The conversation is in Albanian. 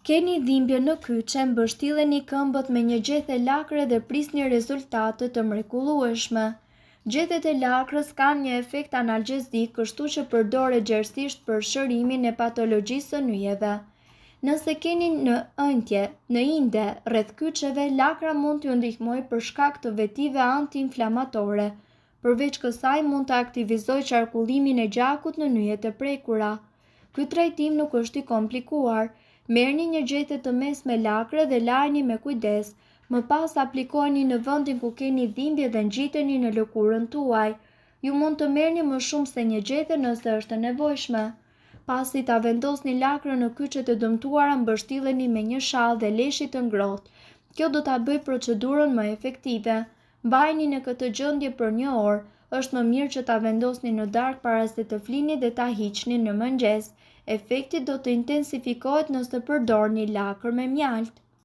Keni dhimbje në kyçe, mbështilleni këmbët me një gjethe lakre dhe prisni rezultate të mrekullueshme. Gjethet e lakrës kanë një efekt analgjezik, kështu që përdoret gjerësisht për shërimin e patologjisë së nyjeve. Nëse keni në ënjtje, në inde, rreth kyçeve, lakra mund t'ju ndihmojë për shkak të vetive anti-inflamatore. Përveç kësaj, mund të aktivizojë qarkullimin e gjakut në nyjet e prekura. Ky trajtim nuk është i komplikuar. Merrni një gjethe të mesme lakre dhe lajeni me kujdes. Më pas aplikojeni në vendin ku keni dhimbje dhe ngjiteni në lëkurën tuaj. Ju mund të merrni më shumë se një gjethe nëse është e nevojshme. Pasi ta vendosni lakrën në kyçet e dëmtuara mbështilleni me një shall dhe leshi të ngrohtë. Kjo do ta bëjë procedurën më efektive. Mbajeni në këtë gjendje për një orë. Është më mirë që ta vendosni në darkë para se të flini dhe ta hiqni në mëngjes. Efekti do të intensifikohet nëse përdorni lakër me mjaltë.